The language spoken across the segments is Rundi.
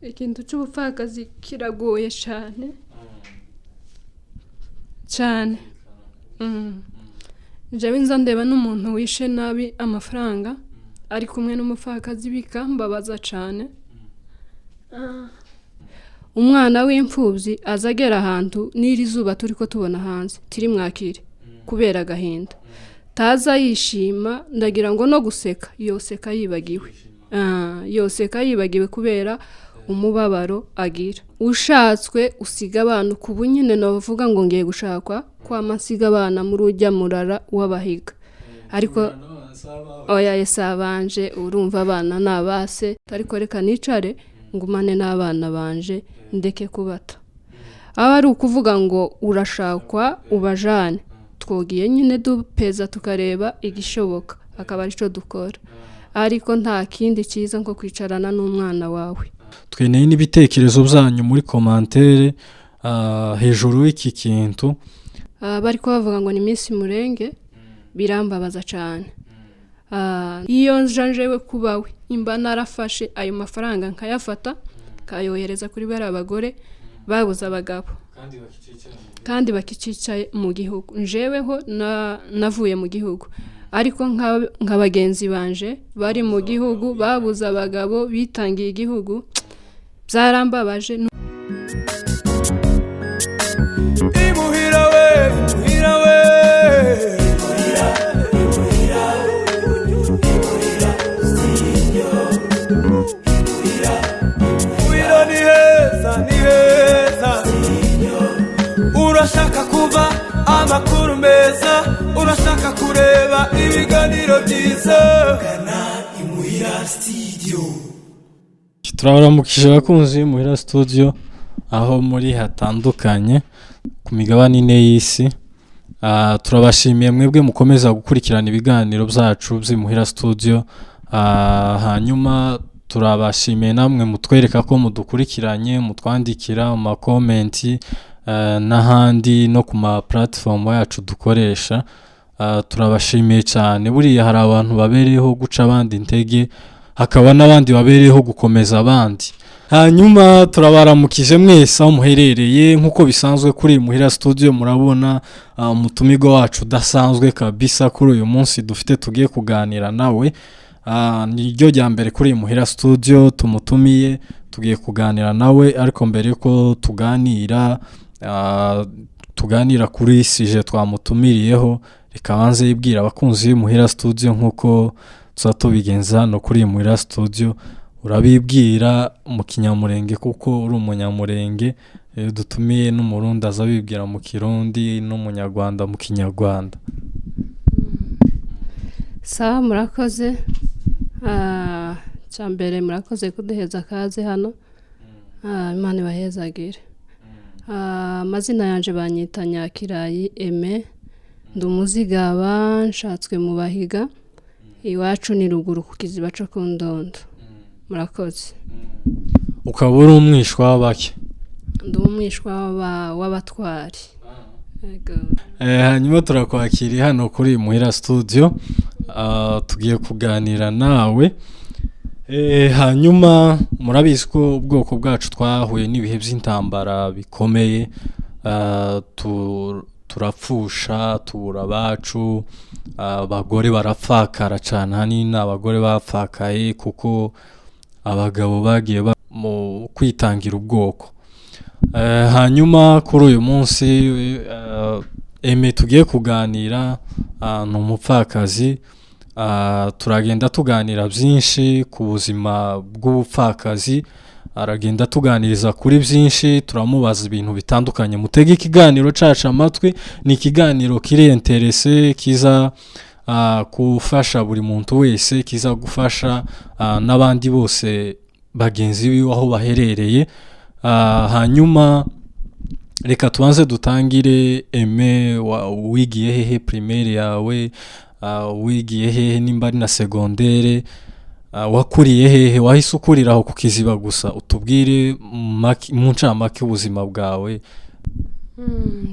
Ikintu c'ubupfakazi kiragoye cane cane. Jewe nza ndeba n'umuntu wishe nabi amafaranga ari kumwe n'umupfakazi bikambabaza cane. Umwana w'imfuvyi aza agera ahantu n'iri zuba turiko tubona hanze tirimwakire kubera agahinda. Taza yishima, ndagira ngo no guseka yoseka yibagiwe. Yoseka yibagiwe kubera umubabaro agira. Ushatswe usiga abana kubu nyene novuga ngo ngiye gushakwa kwama nsiga abana muri urya murara w'abahiga. Ariko oya ese abanje, urumva abana ni abase, ariko reka nicare ngumane n'abana banje ndeke kubata. Aba ari ukuvuga ngo urashakwa ubajane, twogiye nyine dupeza tukareba igishoboka akaba arico dukora, ariko nta kindi cyiza nko kwicarana n'umwana wawe. Tweneye n'ibitekerezo byanyu muri commentaire hejuru y'iki kintu. Bariko bavuga ngo ni Miss Murenge, birambabaza cane. Iyo nja njewe kubawe imba narafashe ayo mafaranga nkayafata nkayohereza kuri bariya bagore babuze abagabo kandi bakicicaye mu gihugu. Njeweho navuye mu gihugu, ariko nka bagenzi banje bari mu gihugu babuze abagabo bitangiye igihugu, byarambabaje. Imuhira we, imuhira we. Imuhira ni heza, ni heza. Urashaka kuva amakuru meza, urashaka kureba ibiganiro byiza. Gana Imuhira Studio. Turabaramukije abakunzi Muhira Studio aho muri hatandukanye ku migabane ine y'isi. Turabashimiye mwebwe mukomeza gukurikirana ibiganiro byacu by'imuhira studio. Hanyuma turabashimiye namwe mutwereka ko mudukurikiranye, mutwandikira mu makomenti n'ahandi no ku ma platform yacu dukoresha. Turabashimiye cyane. Buriya hari abantu babereyeho guca abandi intege, hakaba n'abandi babereyeho gukomeza abandi. Hanyuma turabaramukije mwese aho muherereye. Nk'uko bisanzwe kuri Muhira Studio murabona umutumirwa wacu udasanzwe kabisa kuri uyu munsi dufite tugiye kuganira nawe. Ni ryo rya mbere kuri Muhira Studio tumutumiye, tugiye kuganira nawe. Ariko mbere yuko tuganira tuganira kuri sujet twamutumiriyeho, reka banze yibwira abakunzi b'Muhira Studio nk'uko tuza tubigenza hano kuri Muhira Studio. Urabibwira mu Kinyamurenge kuko uri Umunyamurenge. Iyo dutumiye n'Umurundi aza abibwira mu Kirundi, n'Umunyarwanda mu Kinyarwanda. Sawa, murakoze. Cya mbere murakoze kuduheza akaze hano. Imana ibahezagire. Amazina yanje banyita Nyakirayi Aime, ndi Umuzigaba, nshatswe mu Bahiga, iwacu ni ruguru ku Kiziba co ku Ndondo. Murakoze. Ukaba uri umwishwa w'abake? Ndi umwishwa w'abatwari. Yego. Hanyuma turakwakiriye hano kuri Muhira Studio. Tugiye kuganira nawe. Hanyuma murabizi ko ubwoko bwacu twahuye n'ibihe by'intambara bikomeye. Turapfusha, tubura abacu, abagore barapfakara cyane. Ahanini ni abagore bapfakaye kuko abagabo bagiye mu kwitangira ubwoko. Hanyuma kuri uyu munsi Aime tugiye kuganira ni umupfakazi. Turagenda tuganira byinshi ku buzima bw'ubupfakazi, aragenda tuganiriza kuri byinshi, turamubaza ibintu bitandukanye. Mutege ikiganiro cacu amatwi, ni ikiganiro kiri intéressant, kiza gufasha buri muntu wese, kiza gufasha n'abandi bose bagenzi biwe aho baherereye. Hanyuma reka tubanze dutangire. Aime, wigiye hehe primaire yawe? Wigiye hehe nimba ari na secondaire? Wakuriye hehe? Wahise ukurira aho ku Kiziba gusa? Utubwire mu ncamake ubuzima bwawe.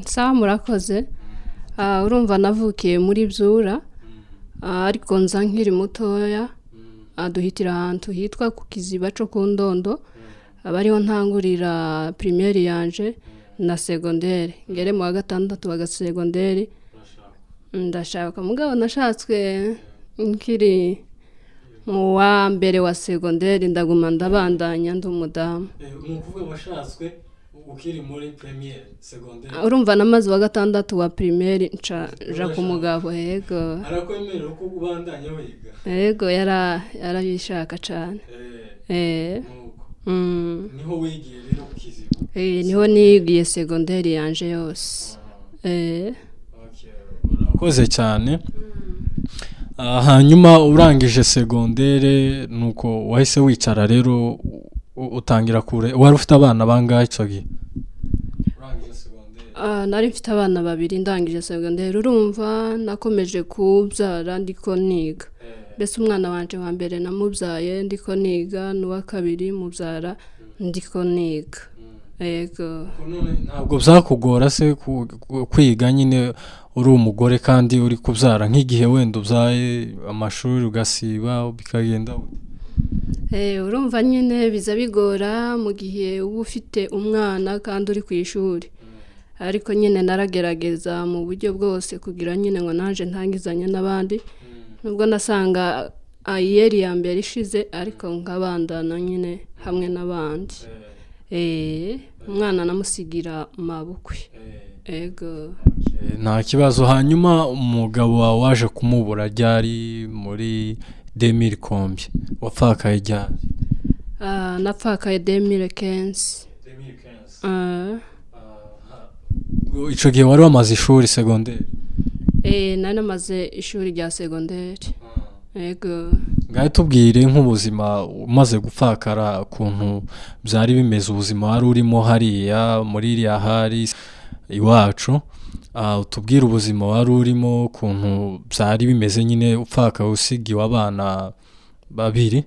Sawa, murakoze. Urumva navukiye muri Byura, ariko nza nkiri mutoya. Duhitira ahantu hitwa ku Kiziba co ku Ndondo. Aba ariho ntangurira primaire yanje na secondaire, ngere mu wa gatandatu wa secondaire ndashaka. Mugabo nashatswe nkiri mu wa mbere wa secondaire, ndaguma ndabandanya ndi umudamu. Ni ukuvuga washatswe ukiri muri première secondaire? Urumva namaze wa gatandatu wa primaire, nca nja ku mugabo, yego. Arakwemerera ko ubandanya wiga? Yego, yarabishaka cane. Nuko niho wigiye rero ku Kiziba? Niho nigiye secondaire yanje yose. Urakoze cyane. Hanyuma urangije secondaire, nuko wahise wicara rero utangira kure. Wari ufite abana bangahe icyo gihe urangije secondaire? Nari mfite abana babiri ndangije secondaire. Urumva nakomeje kubyara ndiko niga. Mbese umwana wanje wa mbere namubyaye ndiko niga, n'uwa kabiri mubyara ndiko niga, yego. Ntabwo byakugora se kwiga nyine uri umugore kandi uri kubyara, nk'igihe wenda ubyaye amashuri ugasiba bikagenda gute? Urumva nyine biza bigora mu gihe uba ufite umwana kandi uri ku ishuri, ariko nyine naragerageza mu buryo bwose kugira nyine ngo nanje ntangizanye n'abandi, nubwo nasanga ayeri ya mbere ishize, ariko nkabandana nyine hamwe n'abandi. Umwana namusigira mabukwe, ego. Nta kibazo. Hanyuma umugabo wawe waje kumubura ryari? Muri 2000 combien? Wapfakaye ryari? Napfakaye 2015. Icyo gihe wari wamaze ishuri secondaire? Nari namaze ishuri rya secondaire, yego. Ngahe tubwire nk'ubuzima umaze gupfakara, ukuntu byari bimeze, ubuzima wari urimo hariya muri iriya hari iwacu. Utubwire ubuzima wari urimo, ukuntu byari bimeze nyine upfakaye usigiwe abana babiri,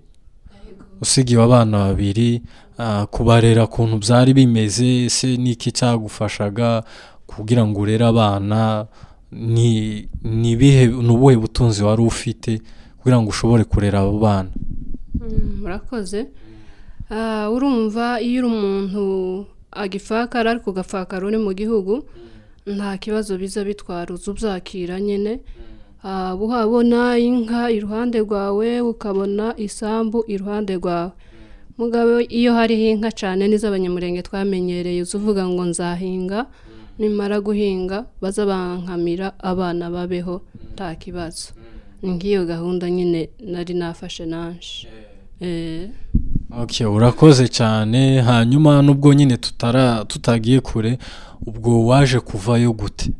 kubarera ukuntu byari bimeze se, n'iki cyagufashaga kugira ngo urere abana, ni ibihe, ni ubuhe butunzi wari ufite kugira ngo ushobore kurera abo bana? Murakoze. Urumva iyo uri umuntu agifakara, ariko ugafakara uri mu gihugu, nta kibazo biza bitwara, uza ubyakira nyine. Uhabona inka iruhande rwawe, ukabona isambu iruhande rwawe. Mugabo iyo hariho inka cyane n'iz'abanyamurenge twamenyereye, uza uvuga ngo nzahinga, nimara guhinga baza bankamira, abana babeho nta kibazo. Ni nk'iyo gahunda nyine nari nafashe nanje. Okay, urakoze cyane. Hanyuma nubwo nyine tutagiye kure, ubwo waje kuvayo gute?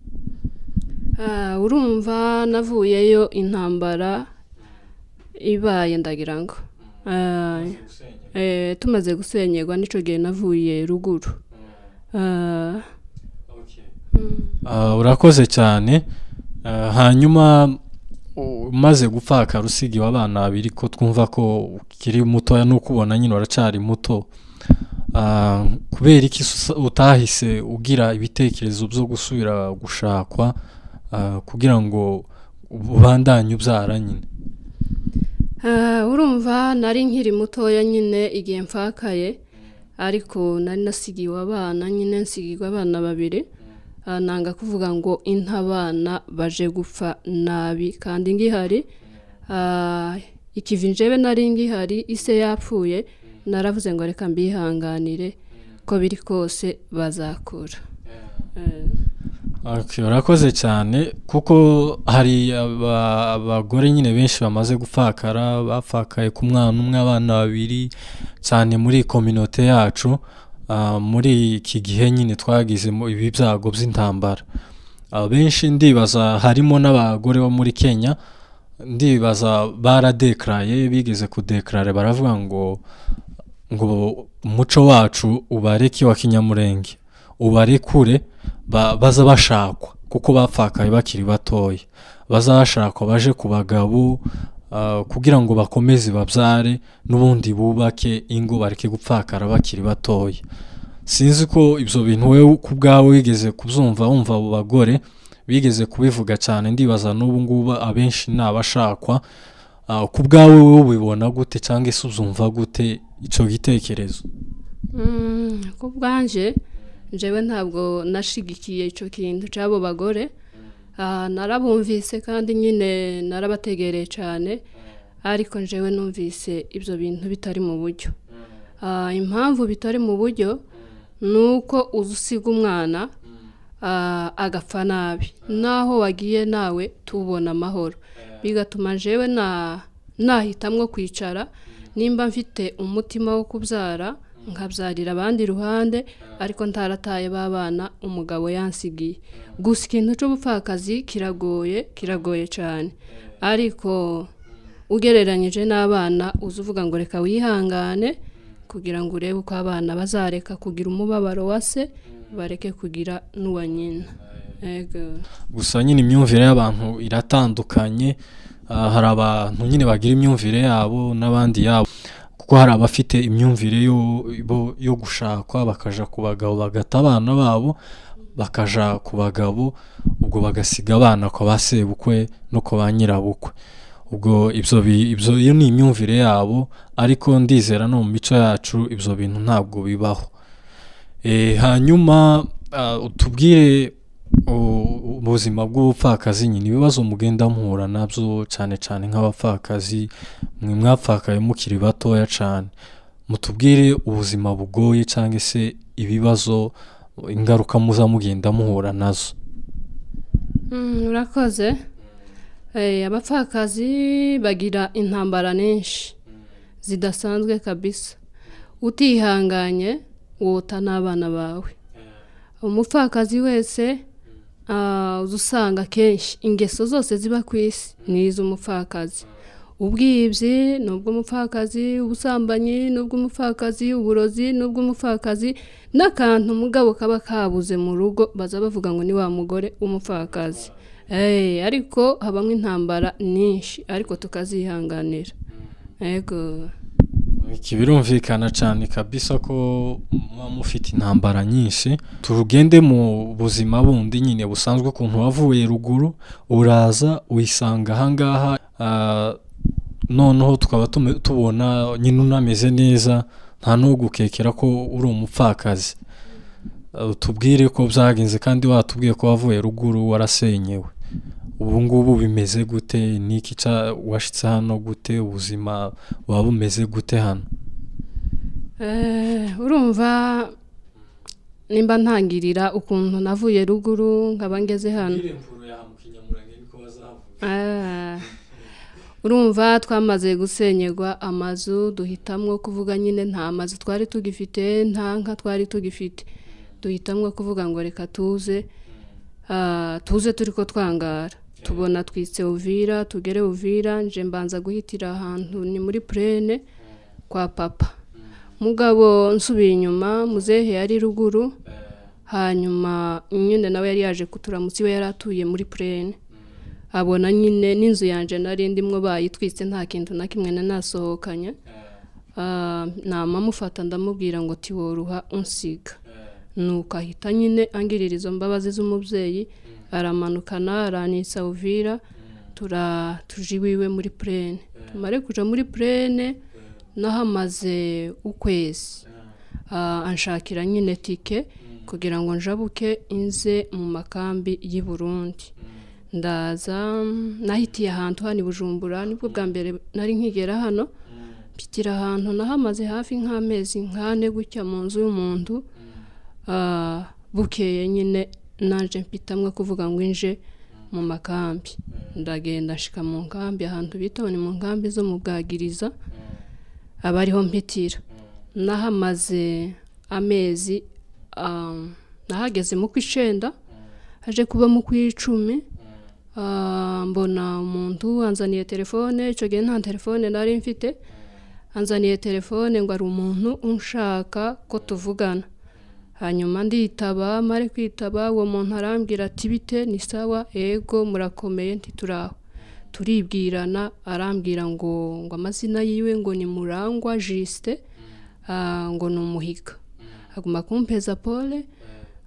Urumva navuyeyo intambara ibaye, ndagira ngo tumaze gusenyerwa, nico gihe navuye ruguru. Urakoze cyane. Hanyuma umaze gupfakara usigiwe abana babiri, ko twumva ko ukiri mutoya, nuko ubona nyine uracari muto, kubera iki utahise ugira ibitekerezo byo gusubira gushakwa, kugira ngo ubandanye ubyara nyine? Urumva nari nkiri mutoya nyine igihe mfakaye, ariko nari nasigiwe abana nyine, nsigirwa abana babiri. Nanga kuvuga ngo intabana baje gupfa nabi kandi ngihari. Ikivi njebe nari ngihari, ise yapfuye, naravuze ngo reka mbihanganire, ko biri kose bazakura. Okay, urakoze cyane, kuko hari abagore nyine benshi bamaze gupfakara, bapfakaye ku mwana umwe, abana babiri, cyane muri communauté yacu. Muri iki gihe nyine twagize ibi byago by'intambara, benshi ndibaza harimo n'abagore bo muri Kenya, ndibaza baradekaraye, bigeze kudekarara baravuga ngo umuco wacu ubareke wa kinyamurenge, ubarekure baza bashakwa, kuko bapfakaye bakiri batoya, bazashakwa baje ku bagabo, kugira ngo bakomeze babyare n'ubundi bubake ingo, bareke gupfakara bakiri batoya. Sinzi ko ibyo bintu wowe ku bwawe wigeze kubyumva, wumva abo bagore bigeze kubivuga cyane. Ndibaza n'ubu ngubu abenshi ni abashakwa. Ku bwawe wowe ubibona gute, cyangwa se uzumva gute icyo gitekerezo? Ku bwanje njyewe ntabwo nashigikiye icyo kintu cy'abo bagore. Narabumvise kandi nyine narabategereye cyane, ariko njyewe numvise ibyo bintu bitari mu buryo. Impamvu bitari mu buryo ni uko uza usiga umwana, agapfa nabi, naho wagiye nawe tubona amahoro, bigatuma njyewe nahitamwo kwicara. Nimba mfite umutima wo kubyara, nkabyarira abandi iruhande, ariko ntarataye ba bana umugabo yansigiye. Gusa ikintu cy'ubupfakazi kiragoye, kiragoye cyane, ariko ugereranyije n'abana uza uvuga ngo reka wihangane kugira ngo urebe uko abana bazareka kugira umubabaro wa se, bareke kugira n'uwa nyina. Ego. Gusa nyine imyumvire y'abantu iratandukanye. Hari abantu nyine bagira imyumvire yabo n'abandi yabo, kuko hari abafite imyumvire yo gushakwa bakaja ku bagabo, bagata abana babo bakaja ku bagabo, ubwo bagasiga abana kwa ba sebukwe no kwa ba nyirabukwe. Ubwo ibyo iyo ni imyumvire yabo, ariko ndizera no mu mico yacu ibyo bintu ntabwo bibaho. Hanyuma utubwire ubuzima bw'ubupfakazi nyine, ibibazo mugenda muhura nabyo cyane cyane nk'abapfakazi, mwe mwapfakaye mukiri batoya cyane, mutubwire ubuzima bugoye cyangwa se ibibazo, ingaruka muza mugenda muhura nazo. Urakoze. Abapfakazi bagira intambara nyinshi zidasanzwe kabisa. Utihanganye wota n'abana bawe. Umupfakazi wese, uza usanga kenshi ingeso zose ziba ku isi ni iz'umupfakazi. Ubwibyi ni ubw'umupfakazi, ubusambanyi ni ubw'umupfakazi, uburozi ni ubw'umupfakazi, n'akantu mugabo kaba kabuze mu rugo baza bavuga ngo ni wa mugore w'umupfakazi. Ariko habamo intambara nyinshi, ariko tukazihanganira. Ego. Iki birumvikana cyane kabisa ko muba mufite intambara nyinshi. Tugende mu buzima bundi nyine busanzwe, ukuntu wavuye ruguru uraza wisanga ahangaha, noneho tukaba tubona nyine unameze neza, nta n'ugukekera ko uri umupfakazi. Tubwire ko byagenze, kandi watubwiye ko wavuye ruguru warasenyewe. Ubu ngubu bimeze gute? Niki washitse hano gute? Ubuzima buba bumeze gute hano? Urumva nimba ntangirira ukuntu navuye ruguru nkaba ngeze hano. Urumva twamaze gusenyerwa amazu, duhitamwo kuvuga nyine nta mazu twari tugifite, nta nka twari tugifite, duhitamwo kuvuga ngo reka tuze, tuze turiko twangara. Tubona twitse Uvira, tugere Uvira, nje mbanza guhitira ahantu ni muri Prene kwa papa. Mugabo nsubiye inyuma, muzehe yari ruguru, hanyuma nyine nawe yari yaje kuturamutsa iwe, yari atuye muri Prene. Abona nyine n'inzu yanje nari ndimwo bayitwitse, nta kintu na kimwe nasohokanye. Nama mufata ndamubwira ngo tiworuha unsiga. Nuko ahita nyine angirira izo mbabazi z'umubyeyi, aramanukana aranitsa Uvira, tuja iwiwe muri Prene. Tumare kuja muri Prene nahamaze ukwezi. Anshakira nyine tike kugira ngo njabuke inze mu makambi y'i Burundi. Ndaza nahitiye ahantu hano i Bujumbura, nibwo bwa mbere nari nkigera hano. Mpitira ahantu nahamaze hafi nk'amezi nk'ane gutya mu nzu y'umuntu. Bukeye nyine naje mpitamwe kuvuga ngo inje mu makambi. Ndagenda nshika mu nkambi ahantu bita ni mu nkambi zo mu Bwagiriza, aba ariho mpitira. Nahamaze amezi, nahageze mu kw'icenda, haje kuba mu kw'icumi. Mbona umuntu anzaniye telefone, ico gihe nta telefone nari mfite, anzaniye telefone ngo ari umuntu unshaka ko tuvugana. Hanyuma nditaba, mare kwitaba uwo muntu arambwira ati bite, ni sawa, ego murakomeye, nti turaho. Turibwirana, arambwira ngo amazina yiwe ngo ni Murangwa Justin, ngo ni umuhiga. Aguma kumpeza pole,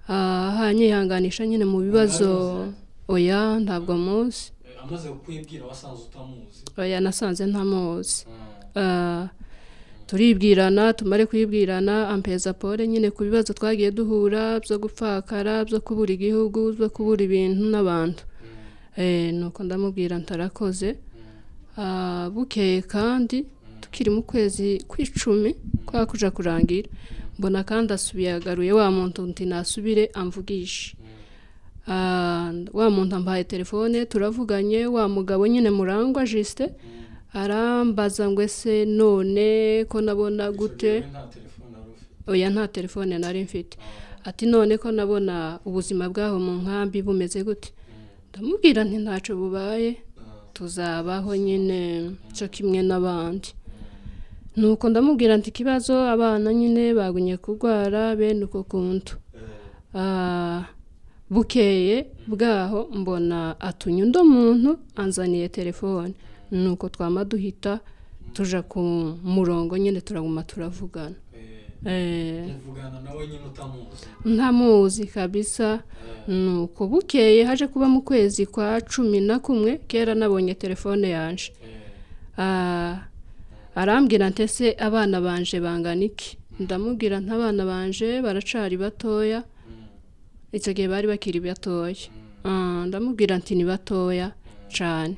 anyihanganisha nyine mu bibazo. Oya ntabwo muzi. Amaze kukwibwira wasanze utamuzi? Oya nasanze ntamuzi. Turibwirana, tumare kwibwirana ampeza pole nyine ku bibazo twagiye duhura byo gupfakara, byo kubura igihugu, byo kubura ibintu n'abantu. Nuko ndamubwira ntarakoze. Bukeye kandi tukiri mu kwezi kw'icumi kwa kuja kurangira, mbona kandi asubiye agaruye wa muntu nti nasubire amvugishe. Wa muntu ampaye telefone turavuganye, wa mugabo nyine Murangwa Justin arambaza ngo ese none ko nabona gute? Oya, nta telefone nari mfite. Ati none ko nabona ubuzima bw'aho mu nkambi bumeze gute? Ndamubwira nti ntacyo bubaye, tuzabaho nyine cyo kimwe n'abandi. Nuko ndamubwira nti ikibazo abana nyine bagumye kurwara bene uko kuntu. Bukeye bwaho mbona atunye undi muntu anzaniye telefone, nuko twama duhita tuja ku murongo nyine turaguma turavugana. Muvugana nawe nyine utamuzi? Ntamuzi kabisa. Nuko bukeye haje kuba mu kwezi kwa 11, kera nabonye telefone yanje. Arambwira nti ese abana banje bangana iki? Ndamubwira nti abana banje baracari batoya, icyo gihe bari bakiri batoya. Ndamubwira nti ni batoya cane.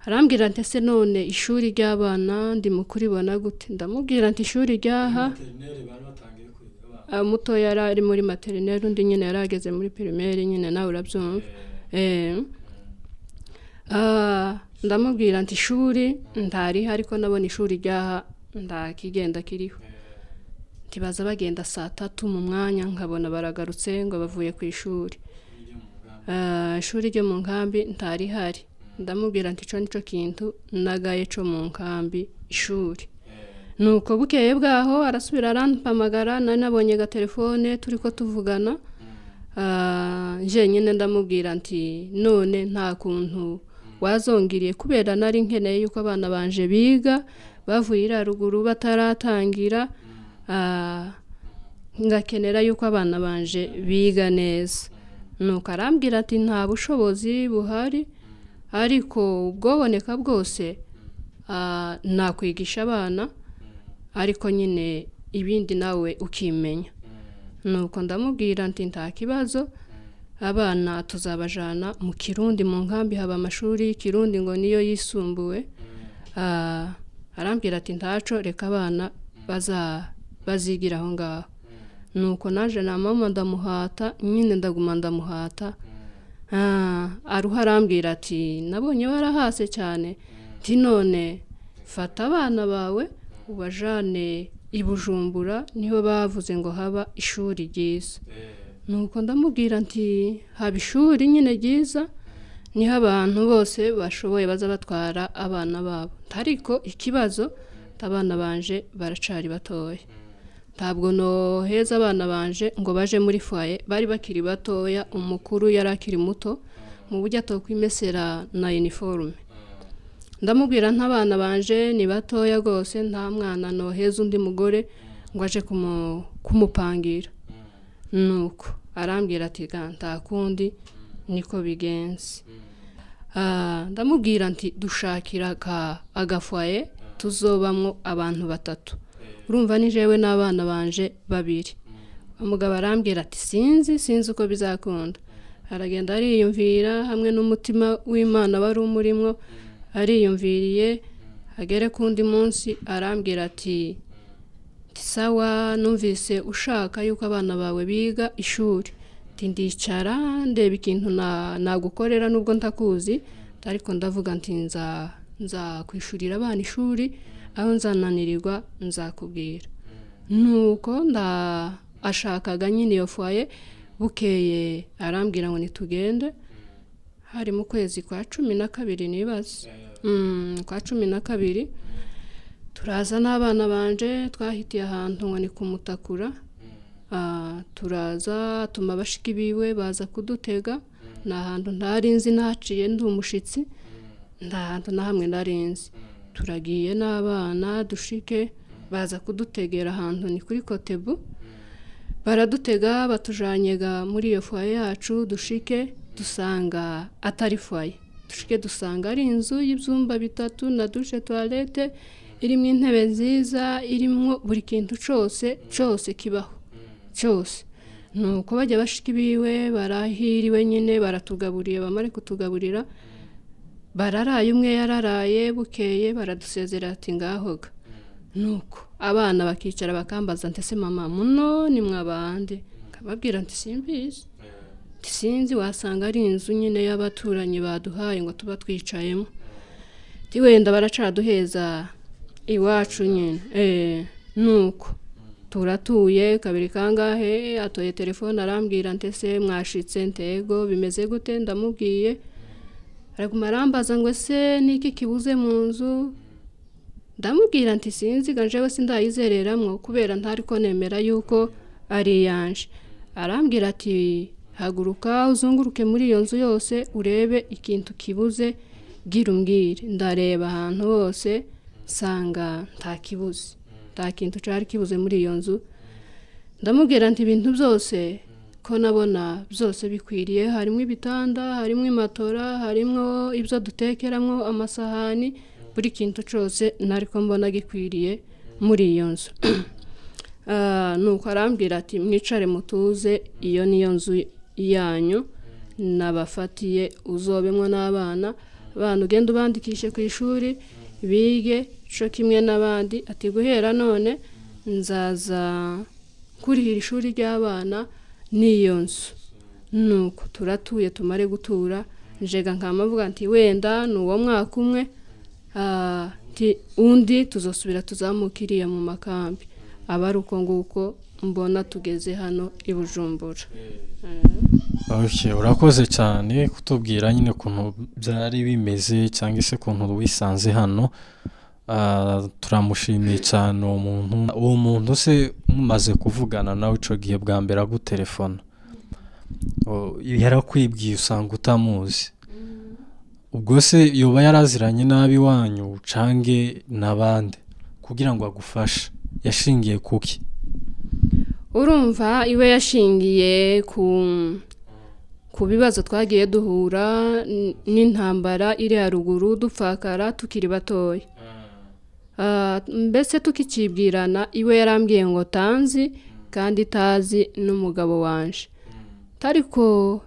Arambwira nti ese none ishuri ry'abana ndi mu kuribona gute? Ndamubwira nti ishuri ryaha Maternelle bari batangiye kwiga abana? Mutoya yari ari muri maternelle, undi nyine yari ageze muri primaire nyine, nawe urabyumva. Ndamubwira nti ishuri ntariho, ariko nabona ishuri ryaha ntakigenda kiriho. Ntibaza bagenda saa 3 mu mwanya nkabona baragarutse ngo bavuye ku ishuri. Ishuri ryo mu nkambi ntarihari. Ndamubwira nti ico nico kintu nagaye co mu nkambi, ishuri. Nuko bukeye bwaho arasubira arampamagara, nari nabonye gatelefone turiko tuvugana. Jenyine ndamubwira nti none nta kuntu wazongiriye, kubera nari nkeneye yuko abana banje biga bavuye iriya ruguru bataratangira, ngakenera yuko abana banje biga neza. Nuko arambwira ati nta bushobozi buhari, ariko ubwoboneka bwose nakwigisha abana, ariko nyine ibindi nawe ukimenya. Nuko ndamubwira nti nta kibazo, abana tuzabajana mu Kirundi, mu nkambi haba amashuri y'ikirundi ngo niyo yisumbuwe. Arambwira ati ntaco, reka abana bazigira aho ngaho. Nuko naje na mama ndamuhata nyine, ndaguma ndamuhata. Aruha arambwira ati nabonye warahase cyane, nti none fata abana bawe ubajane i Bujumbura, niho bavuze ngo haba ishuri ryiza. Nuko ndamubwira nti haba ishuri nyine ryiza, niho abantu bose bashoboye baza batwara abana babo, ariko ikibazo abana banje baracari batoya, ntabwo noheza abana banje ngo baje muri foyer, bari bakiri batoya, umukuru yari akiri muto mu buryo atokwimesera na uniforme. Ndamubwira nti abana banje ni batoya rwose, nta mwana noheza undi mugore ngo aje kumupangira. Nuko arambwira ati ga nta kundi niko bigenze. Ndamubwira nti dushakira agafoyer tuzobamwo abantu 3, urumva ni jewe n'abana banje 2. Umugabo arambwira ati sinzi uko bizakunda. Aragenda ariyumvira hamwe n'umutima w'Imana wari umurimwo, ariyumviriye agere kundi munsi arambwira ati sawa, numvise ushaka yuko abana bawe biga ishuri, nti ndicara ndeba ikintu nagukorera nubwo ntakuzi, ariko ndavuga nti nzakwishurira abana ishuri, aho nzananirirwa nzakubwira. Nuko ashakaga nyine iyo foyer. Bukeye arambwira ngo nitugende, hari mu kwezi kwa 12 nibaze, kwa 12 turaza n'abana banje, twahitiye ahantu ngo ni kumutakura. Turaza tuma bashiki biwe baza kudutega, ni ahantu ntari nzi, nahaciye ndi umushitsi, nta hantu na hamwe nari nzi. Turagiye n'abana dushike, baza kudutegera ahantu ni kuri Kotebu, baradutega batujanyega muri iyo foyer yacu. Dushike dusanga atari foyer, dushike dusanga ari inzu y'ibyumba 3 na douche toilette. Irimo intebe nziza, irimo buri kintu cyose cyose kibaho cyose. Nuko bajya bashika ibiwe barahiriwe nyine, baratugaburiye. Bamare kutugaburira bararaye, umwe yararaye, bukeye baradusezera ati ngahoga. Nuko abana bakicara bakambaza nti: "Ese mama, muno ni mwabande?" Nkababwira nti: "Simbizi." Nti: "Sinzi, wasanga ari inzu nyine y'abaturanyi baduhaye ngo tuba twicayemo." Nti: "Wenda baracaduheza iwacu nyine." Nuko turatuye kabiri kangahe, atoye telefone arambwira nti: "Ese mwashitse?" Ntego bimeze gute? Ndamubwiye, araguma arambaza ngo: "Ese niki kibuze mu nzu?" Ndamubwira nti: "Sinzi ga, njyewe sindayizereramwo kubera ntari ko nemera yuko ari iyanje." Arambwira ati: "Haguruka uzunguruke muri iyo nzu yose, urebe ikintu kibuze, gira umbwire." Ndareba ahantu hose, nsanga nta kibuze, nta kintu cyari kibuze muri iyo nzu. Ndamubwira nti: "Ibintu byose ko nabona byose bikwiriye, harimo ibitanda, harimo imatora, harimo ibyo dutekeramo, amasahani, buri kintu cyose nari ko mbona gikwiriye muri iyo nzu." Nuko arambwira ati: "Mwicare mutuze, iyo niyo nzu yanyu nabafatiye, uzobemwo n'abana. Abana ugenda ubandikishe ku ishuri bige co kimwe n'abandi." Ati: "Guhera none nzaza kurihira ishuri ry'abana n'iyo nzu." Nuko turatuye. Tumare gutura, njega nkamavuga nti: "Wenda ni uwo mwaka umwe, nti undi tuzosubira tuzamuka iriya mu makambi." Aba ari uko nguko mbona tugeze hano i Bujumbura. Okay, urakoze cyane kutubwira nyine ukuntu byari bimeze cyangwa se ukuntu wisanze hano. Turamushimiye cyane uwo muntu. Uwo muntu se mumaze kuvugana nawe icyo gihe bwa mbere agutelefona, yarakwibwiye usanga utamuzi, ubwo se yoba yaraziranye nabi iwanyu cange n'abandi kugira ngo agufashe? Yashingiye kuki? Urumva, iwe yashingiye ku bibazo twagiye duhura n'intambara iri haruguru, dupfakara tukiri batoya. Mbese tukikibwirana, iwe yarambwiye ngo tanzi kandi tazi n'umugabo wanje, ariko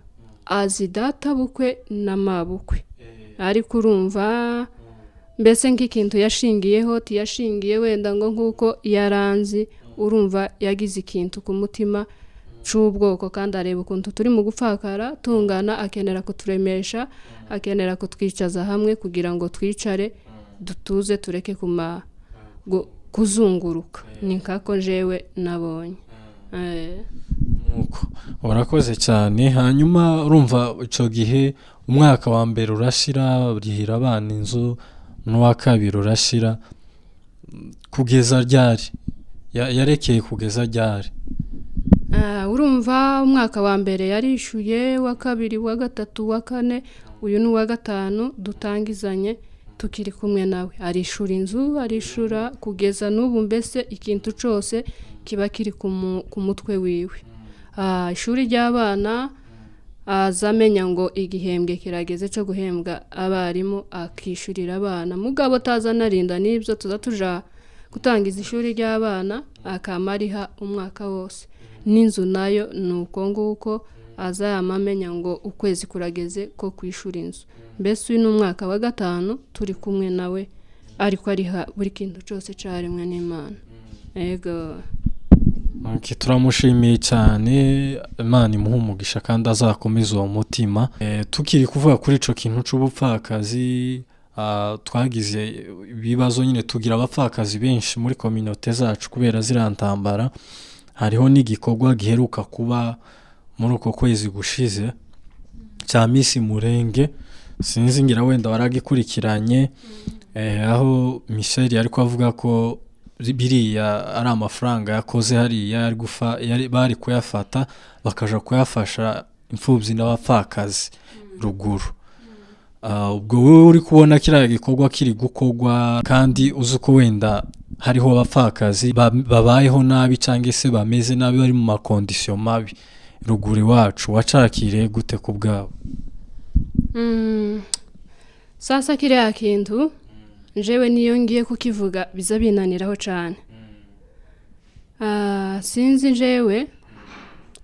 azi data bukwe na mabukwe. Ariko urumva, mbese nk'ikintu yashingiyeho, tiyashingiye wenda ngo nk'uko yaranzi. Urumva, yagize ikintu ku mutima c'ubwoko, kandi areba ukuntu turi mu gupfakara tungana, akenera kuturemesha, akenera kutwicaza hamwe kugira ngo twicare dutuze, tureke kuma kuzunguruka. Ni nkako jewe nabonye. Nuko urakoze cyane. Hanyuma urumva icyo gihe umwaka wa mbere urashira urihira abana inzu, n'uwa kabiri urashira, kugeza ryari? Yarekeye kugeza ryari? Urumva, umwaka wa mbere yarishyuye, uwa kabiri, uwa gatatu, uwa kane, uyu ni uwa gatanu dutangizanye tukiri kumwe nawe. Arishura inzu, arishura kugeza n'ubu. Mbese ikintu cyose kiba kiri ku mutwe wiwe. Ishuri ry'abana, aza amenya ngo igihembwe kirageze cyo guhembwa abarimu, akishyurira abana. Mugabo taza anarinda n'ibyo tuza tuja gutangiza ishuri ry'abana, akama ariha umwaka wose. N'inzu nayo ni uko nguko, aza yama amenya ngo ukwezi kurageze ko kwishura inzu. Mbese uyu ni umwaka wa gatanu turi kumwe nawe, ariko ariha buri kintu cyose cyaremwe n'Imana. Yego. Okay, turamushimiye cyane, Imana imuhe umugisha kandi azakomeze uwo mutima. Tukiri kuvuga kuri ico kintu c'ubupfakazi, twagize ibibazo nyine, tugira abapfakazi benshi muri communauté zacu kubera ziriya ntambara. Hariho n'igikorwa giheruka kuba muri uko kwezi gushize cya Miss Murenge, sinzi ngira wenda waragikurikiranye, aho Michel yari avuga ko biriya ari amafaranga yakoze hariya bari kuyafata bakaja kuyafasha imfubyi n'abapfakazi ruguru. Ubwo wowe uri kubona kiriya gikorwa kiri gukorwa, kandi uzi ko wenda hariho abapfakazi babayeho nabi cyangwa se bameze nabi, bari mu ma conditions mabi ruguru iwacu, wacakiriye gute ku bwabo? Sasa kiriya kintu Njewe niyo ngiye kukivuga biza binaniraho cyane. Sinzi, njewe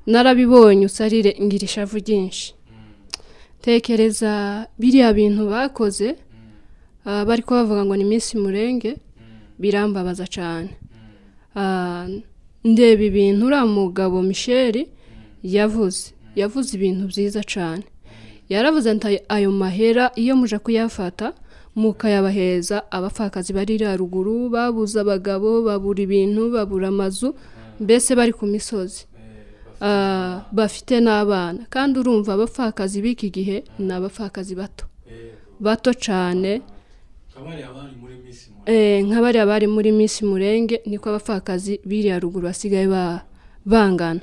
narabibonye usarire ngira ishavu ryinshi. Tekereza biriya bintu bakoze, bari bavuga ngo ni Miss Murenge, birambabaza cyane. Ndeba ibintu uriya mugabo Michel yavuze ibintu byiza cyane. Yaravuze nti ayo mahera iyo muje kuyafata mukayabaheza abapfakazi bari ruguru babuze abagabo, babura ibintu, babura amazu, mbese bari ku misozi, bafite n'abana. Kandi urumva abapfakazi b'iki gihe ni abapfakazi bato bato cyane, nka bariya bari muri Miss Murenge, niko abapfakazi biriya ruguru basigaye bangana.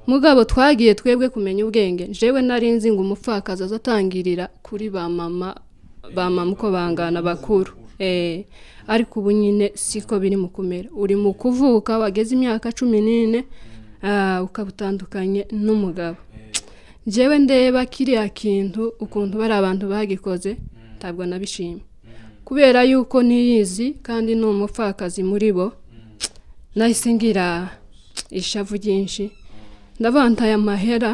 Mugabo twagiye twebwe kumenya ubwenge, jewe nari nzi ngo umupfakazi azatangirira kuri ba mama, ba mama uko bangana bakuru, ariko ubu nyine siko biri mu kumera. Uri mu kuvuka wageze imyaka 14, ukaba utandukanye n'umugabo. Jewe ndeba kiriya kintu ukuntu bari abantu bagikoze, ntabwo nabishimye, kubera yuko niyizi kandi ni umupfakazi muri bo. Nahise ngira ishavu ryinshi, ndavuga nti aya mahera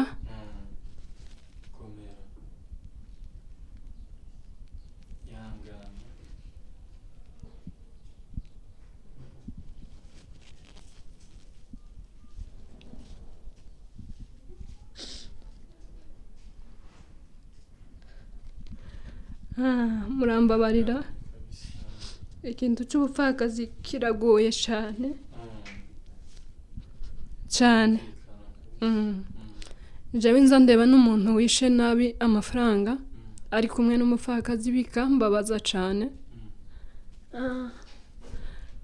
murambabarira, ikintu cy'ubupfakazi kiragoye cyane cyane. Jewe nza ndeba n'umuntu wishe nabi amafaranga ari kumwe n'umupfakazi bikambabaza cyane.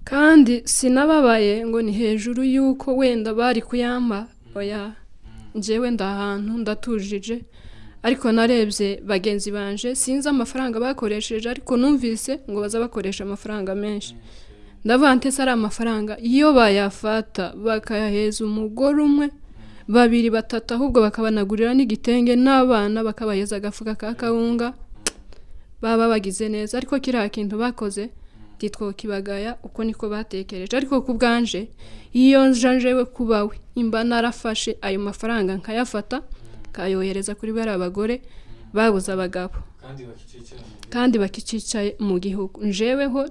Kandi sinababaye ngo ni hejuru y'uko wenda bari kuyampa, oya, njyewe ndahantu ndatujije. Ariko narebye bagenzi banje, sinzi amafaranga bakoresheje, ariko numvise ngo baza bakoresha amafaranga menshi. Ndavuga nti ese ari amafaranga iyo bayafata bakayaheza umugore umwe, babiri, batatu, ahubwo bakabanagurira n'igitenge n'abana bakabaheza agafuka ka kawunga, baba bagize neza. Ariko kiriya kintu bakoze titwokibagaya, uko niko batekereje. Ariko ku bwanje, iyo njewe kubawe imba narafashe ayo mafaranga nkayafata kayohereza kuri bariya bagore babuze abagabo kandi bakicicaye mu gihugu. Njeweho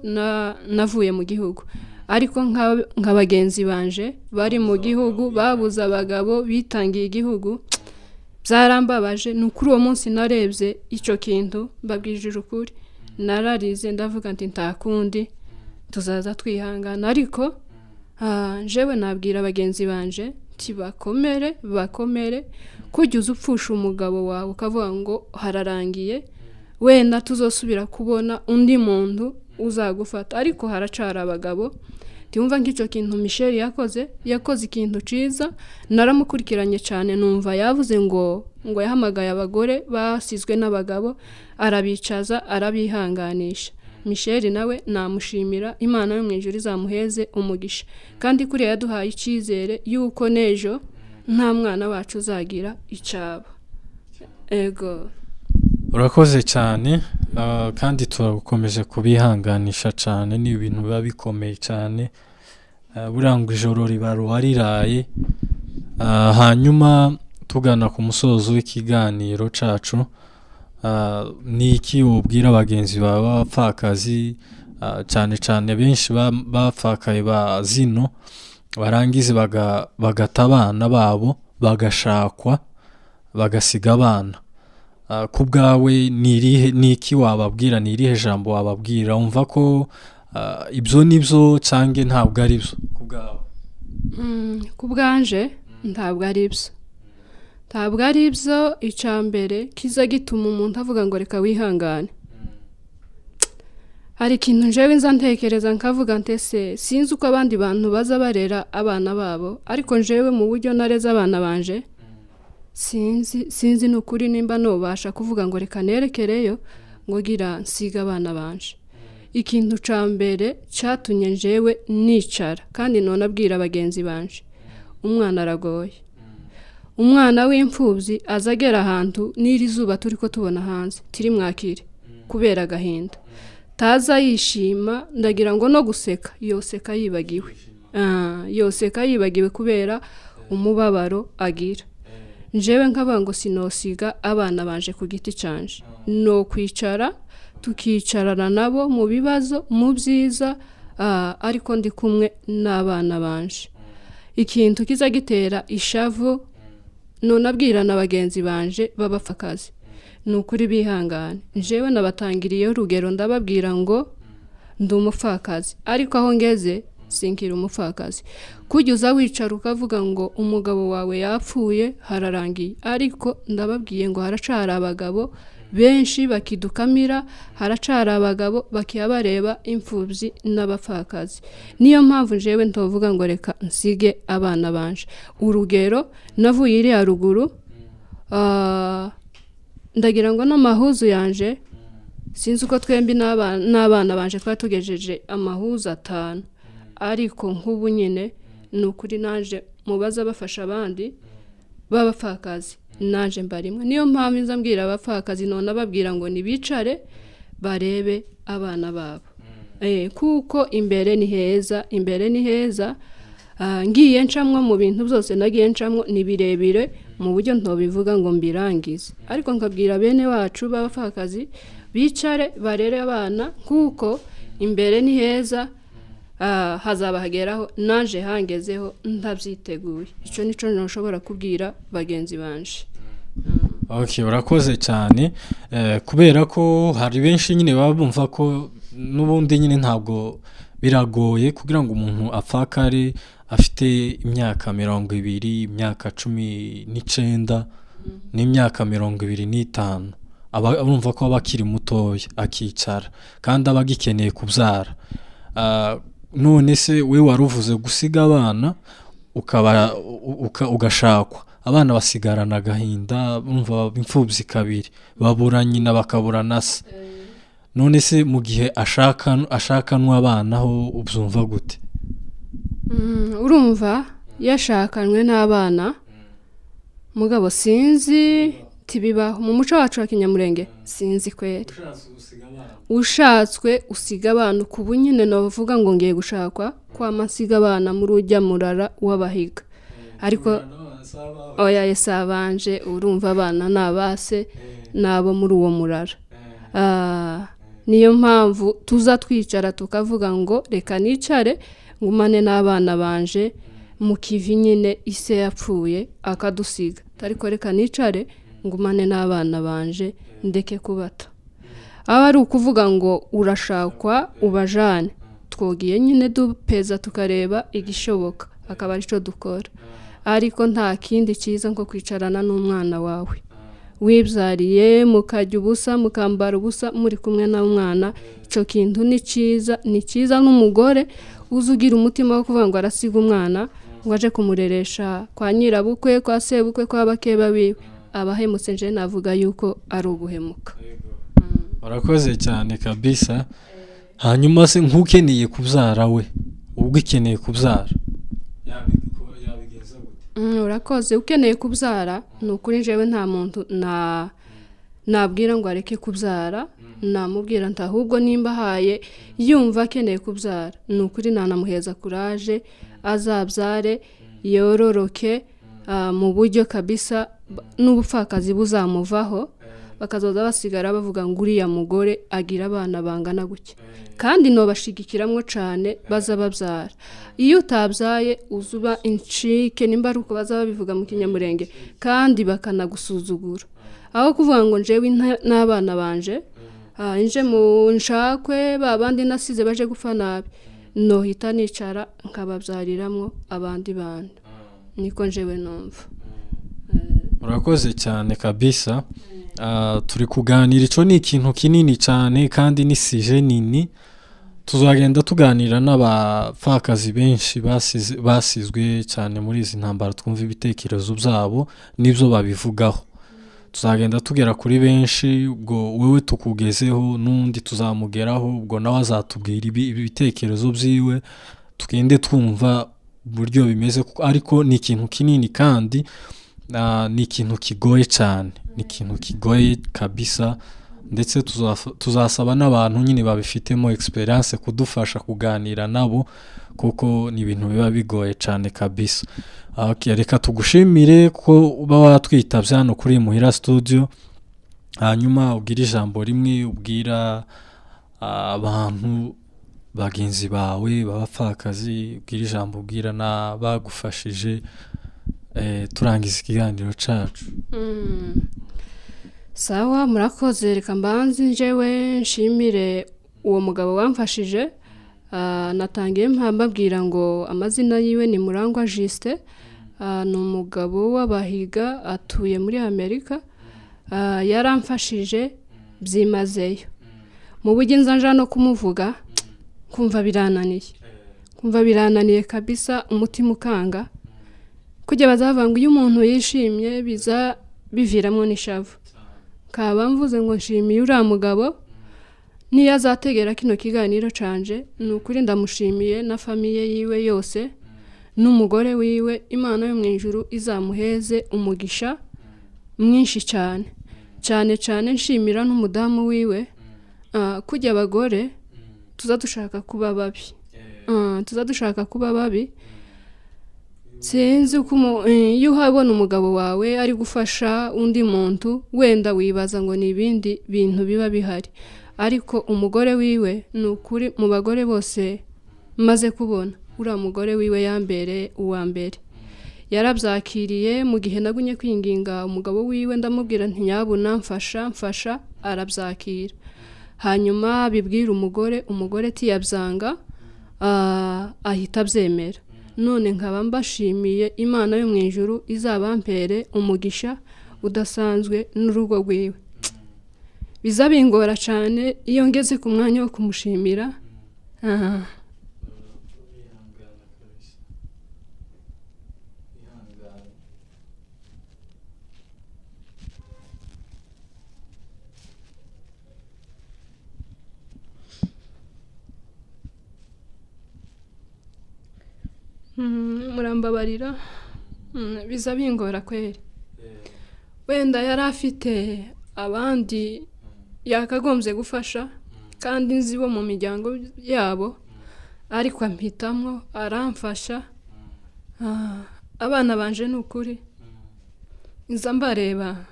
navuye mu gihugu, ariko nka bagenzi banje bari mu gihugu babuze abagabo bitangiye igihugu, byarambabaje. Ni ukuri uwo munsi narebye icyo kintu, mbabwije ukuri, nararize, ndavuga nti nta kundi tuzaza twihangana. Ariko njewe nabwira bagenzi banje nti bakomere, bakomere. Kujya uza upfusha umugabo wawe ukavuga ngo hararangiye, wenda tuzosubira kubona undi muntu uzagufata, ariko haracara abagabo. Ntiwumva nk'icyo kintu Michel yakoze, yakoze ikintu cyiza. Naramukurikiranye cyane, numva yavuze ngo yahamagaye abagore basizwe n'abagabo, arabicaza, arabihanganisha. Michel nawe namushimira, Imana yo mu ijuru izamuheze umugisha. Kandi kuriya yaduhaye icyizere y'uko n'ejo nta mwana wacu uzagira icyaba. Ego. Urakoze cyane, kandi turakomeje kubihanganisha cyane. Ni ibintu biba bikomeye cyane, buriya ngo ijoro riba riraye. Hanyuma tugana ku musozo w'ikiganiro cyacu, ni iki ubwira bagenzi bawe b'abapfakazi, cyane cyane benshi bapfakaye ba zino barangize bagata abana babo, bagashakwa, bagasiga abana? Ku bwawe ni iki wababwira, ni irihe jambo wababwira? Wumva ko ibyo ni byo cyangwa ntabwo ari byo ku bwawe? Ku bwanje ntabwo ari byo, ntabwo ari byo. Icya mbere kiza gituma umuntu avuga ngo reka wihangane, hari ikintu njyewe nza ntekereza nkavuga ntese sinzi uko abandi bantu baza barera abana babo, ariko njyewe mu buryo nareze abana banje sinzi ni ukuri nimba nubasha kuvuga ngo reka nerekereyo ngo gira nsiga abana banje. Ikintu cya mbere cyatumye njyewe nicara kandi none abwira bagenzi banje, umwana aragoye. Umwana w'imfubyi aza agera ahantu n'iri zuba turi ko tubona hanze tirimwakire kubera agahinda. Taza yishima, ndagira ngo no guseka yoseka yibagiwe. Yoseka yibagiwe kubera umubabaro agira. Njewe nkavuga ngo sinosiga abana banje ku giti canje, no kwicara tukicarana nabo mu bibazo, mu byiza, ariko ndi kumwe n'abana banje. Ikintu kiza gitera ishavu, nonabwira na bagenzi banje b'abapfakazi, ni ukuri bihangane. Njewe nabatangiriyeho urugero, ndababwira ngo ndi umupfakazi, ariko aho ngeze sinkiri umupfakazi. Kujya uza wicara ukavuga ngo umugabo wawe yapfuye, hararangiye. Ariko ndababwiye ngo haracari abagabo benshi bakidukamira, haracari abagabo bakiya bareba imfubyi n'abapfakazi. Niyo mpamvu njewe ntovuga ngo reka nsige abana banje. Urugero, navuye iriya ruguru, ndagira ngo n'amahuzu yanje, sinzi uko twembi n'abana banje twari tugejeje amahuzu 5. Ariko nk'ubu nyine ni ukuri naje mubaza bafasha abandi b'abapfakazi, naje mbarimwe. Niyo mpamvu nza mbwira abapfakazi, none ababwira ngo nibicare barebe abana babo, kuko imbere ni heza, imbere ni heza. Ngiye ncamwo mu bintu byose nagiye ncamwo ni birebire mu buryo ntobivuga ngo mbirangize, ariko nkabwira bene wacu b'abapfakazi bicare barere abana, kuko imbere ni heza. Hazabahageraho, naje hangezeho ntabyiteguye. Icyo nico nshobora kubwira bagenzi banje. Okay, urakoze cyane. Kubera ko hari benshi nyine baba bumva ko n'ubundi nyine ntabwo biragoye kugira ngo umuntu apfakare afite imyaka 20, imyaka 19 n'imyaka 25, aba urumva ko aba akiri mutoya, akicara kandi aba agikeneye kubyara. None se we waruvuze gusiga abana ukaba ugashakwa, abana basigarana agahinda, bumva imfubyi kabiri, babura nyina bakabura na se. None se mu gihe ashakanwa abana ho ubyumva gute? Urumva yashakanywe n'abana, mugabo sinzi tibibaho mu muco wacu wa Kinyamurenge, sinzi kweri. Ushatswe usiga abana kubu nyine navuga ngo ngiye gushakwa kwama nsiga abana muri ujya murara w'abahiga, ariko oya yesabanje, urumva abana nabase nabo muri uwo murara. Niyo mpamvu tuza twicara tukavuga ngo reka nicare ngumane n'abana banje mu kivi nyine ise yapfuye akadusiga, ariko reka nicare ngumane n'abana banje ndeke kubata. Aba ari ukuvuga ngo urashakwa ubajane, twogiye nyine dupeza tukareba igishoboka akaba aricyo dukora, ariko nta kindi cyiza nko kwicarana n'umwana wawe wibyariye, mukajya ubusa mukambara ubusa muri kumwe n'umwana. Icyo kintu ni cyiza, ni cyiza. N'umugore uza ugira umutima wo kuvuga ngo arasiga umwana ngo aje kumureresha kwa nyirabukwe, kwa sebukwe, kwa bakeba biwe, abahemutse. Nje navuga yuko ari uguhemuka. Urakoze cyane kabisa. Hanyuma se nk'ukeneye kubyara, we ubwo ukeneye kubyara yabigenza gute? Urakoze. Ukeneye kubyara, ni ukuri njyewe nta muntu nabwira ngo areke kubyara. Namubwira nti ahubwo nimba ahaye yumva akeneye kubyara, ni ukuri nanamuheza kuraje, azabyare yororoke, mu buryo kabisa n'ubupfakazi buzamuvaho, bakazoza basigara bavuga ngo uriya mugore agira abana bangana gutya. Kandi nobashigikiramwo cane baza babyara. Iyo utabyaye uzuba incike, nimba ari uko baza babivuga mu Kinyamurenge, kandi bakanagusuzugura. Aho kuvuga ngo njewe n'abana banje, nje mu nshakwe ba bandi nasize baje gupfa nabi, nohita nicara nkababyariramwo abandi bantu. Niko njewe numva. Urakoze cyane kabisa. Turi kuganira, ico ni ikintu kinini cyane kandi ni sujet nini. Tuzagenda tuganira n'abapfakazi benshi basizwe cyane muri izi ntambara, twumva ibitekerezo byabo n'ibyo babivugaho. Tuzagenda tugera kuri benshi, ubwo wewe tukugezeho n'undi tuzamugeraho, ubwo nawe azatubwira ibitekerezo byiwe, tugende twumva uburyo bimeze, ariko ni ikintu kinini kandi ni ikintu kigoye cyane, ni ikintu kigoye kabisa. Ndetse tuzasaba n'abantu nyine babifitemo experience kudufasha kuganira nabo, kuko ni ibintu biba bigoye cyane kabisa. Okay, reka tugushimire ko uba watwitabye hano kuri Muhira Studio, hanyuma ubwire ijambo rimwe ubwira abantu bagenzi bawe b'abapfakazi, ubwire ijambo ubwira n'abagufashije, turangiza ikiganiro cacu. Sawa, murakoze. Reka mbanze njyewe nshimire uwo mugabo wamfashije. Natangiye mbabwira ngo amazina yiwe ni Murangwa Justin. Ni umugabo w'Abahiga, atuye muri Amerika. Yaramfashije byimazeyo. Mu buryo nza nja no kumuvuga kumva birananiye, kumva birananiye kabisa, umutima ukanga. Kujya bazavuga ngo iyo umuntu yishimye biza biviramo n'ishavu. Kaba mvuze ngo nshimiye uriya mugabo, niyo azategera kino kiganiro canje, ni ukuri ndamushimiye na famiye yiwe yose n'umugore wiwe. Imana yo mu ijuru izamuheze umugisha mwinshi cyane cyane cyane. Nshimira n'umudamu wiwe. Kujya abagore tuza dushaka kuba babi, tuza dushaka kuba babi. Sinzi uko iyo uhabona umugabo wawe ari gufasha undi muntu, wenda wibaza ngo ni ibindi bintu biba bihari, ariko umugore wiwe ni ukuri, mu bagore bose maze kubona, uriya mugore wiwe yambereye uwa mbere. Yarabyakiriye mu gihe nagumye kwinginga umugabo wiwe, ndamubwira nti nyabuna mfasha mfasha, arabyakira. Hanyuma bibwira umugore, umugore tiyabyanga, ahita abyemera. None nkaba mbashimiye, Imana yo mu ijuru izabampere umugisha udasanzwe n'urugo rwiwe. Biza bingora cyane iyo ngeze ku mwanya wo kumushimira. Murambabarira. Biza bingora kweri. Wenda yari afite abandi yakagombye gufasha, kandi nzi bo mu miryango yabo, ariko ampitamwo aramfasha. Abana banje ni ukuri nza mbareba,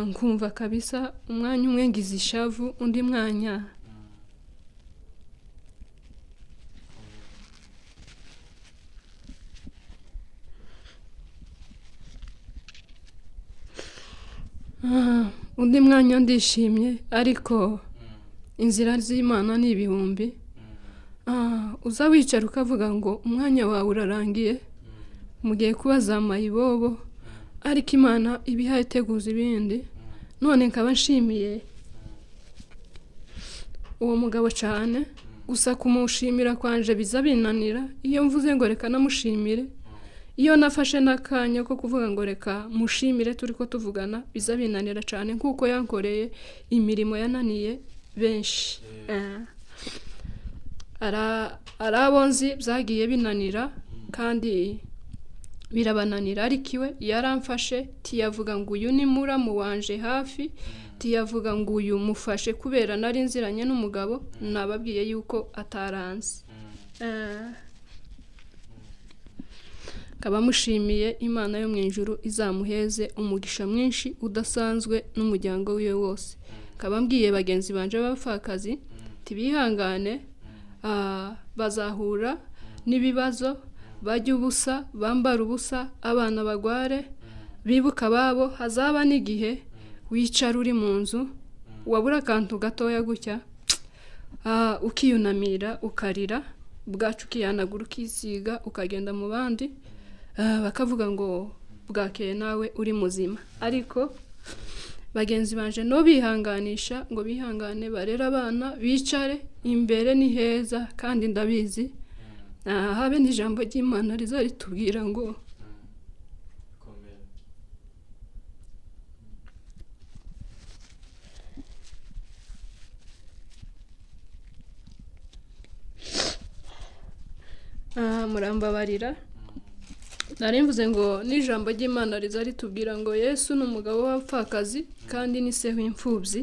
nkumva kabisa umwanya umwe ngize ishavu, undi mwanya ndishimye, ariko inzira z'Imana ni ibihumbi. Uza wicara ukavuga ngo umwanya wawe urarangiye, mugiye kubaza mayibobo, ariko Imana iba iteguza ibindi. None nkaba nshimiye uwo mugabo cyane. Gusa kumushimira kwanje biza binanira iyo mvuze ngo reka namushimire. Iyo nafashe n'akanya ko kuvuga ngo reka mushimire turi ko tuvugana, biza binanira cyane, kuko yankoreye imirimo yananiye benshi. Ari abo nzi byagiye binanira kandi birabananira, ariko iwe yaramfashe. Tiyavuga ngo uyu ni muramu wanje hafi, tiyavuga ngo uyu mufashe kubera nari nziranye n'umugabo, nababwiye yuko ataranze. Nkaba mushimiye, Imana yo mu ijuru izamuheze umugisha mwinshi udasanzwe n'umuryango wiwe wose. Nkaba mbwiye bagenzi banje b'abapfakazi tibihangane, bazahura n'ibibazo, bajye ubusa, bambara ubusa, abana bagware, bibuka ababo. Hazaba n'igihe wicara uri mu nzu wabura akantu gatoya gutya, ukiyunamira ukarira, bwacu ukihanagura ukisiga, ukagenda mu bandi, bakavuga ngo bwakeye nawe uri muzima. Ariko bagenzi banje no bihanganisha ngo bihangane, barere abana, bicare, imbere ni heza kandi ndabizi. Habe n'ijambo ry'Imana rizaritubwira ngo murambabarira. Nari mvuze ngo n'ijambo ry'Imana riza ritubwira ngo Yesu ni umugabo w'abapfakazi kandi ni se w'imfubyi.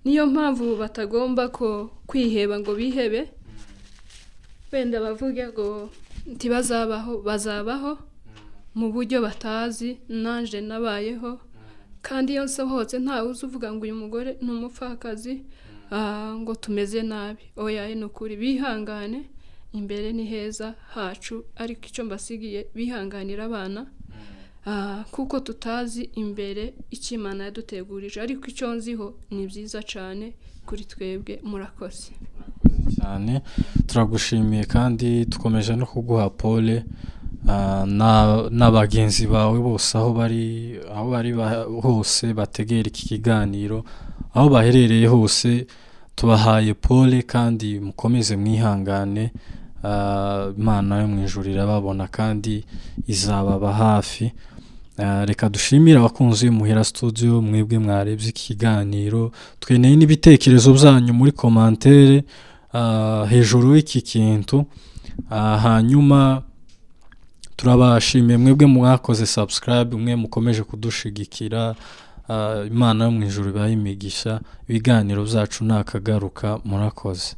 Niyo mpamvu batagomba ko kwiheba ngo bihebe, wenda bavuge ngo ntibazabaho, bazabaho mu buryo batazi. Nanje nabayeho, kandi iyo nsohotse ntawe uzi uvuga ngo uyu mugore ni umupfakazi, ngo tumeze nabi. Oya, ni ukuri bihangane, imbere ni heza hacu. Ariko icyo mbasigiye, bihanganira abana, kuko tutazi imbere icyo Imana yadutegurije, ariko icyo nziho ni byiza cyane kuri twebwe. Murakoze. Cyane, turagushimiye kandi dukomeje no kuguha pole n'abagenzi bawe bose aho bari hose bategera iki kiganiro, aho baherereye hose, tubahaye pole kandi mukomeze mwihangane. Imana yo mu ijuru irababona kandi izababa hafi. Reka dushimire abakunzi Muhira Studio, mwebwe mwarebye iki kiganiro. Tweneye n'ibitekerezo byanyu muri commentaire hejuru y'iki kintu. Hanyuma turabashimiye mwebwe mwakoze subscribe, mwe mukomeje kudushigikira. Imana yo mu ijuru ibahe imigisha. Ibiganiro byacu nakagaruka. Murakoze.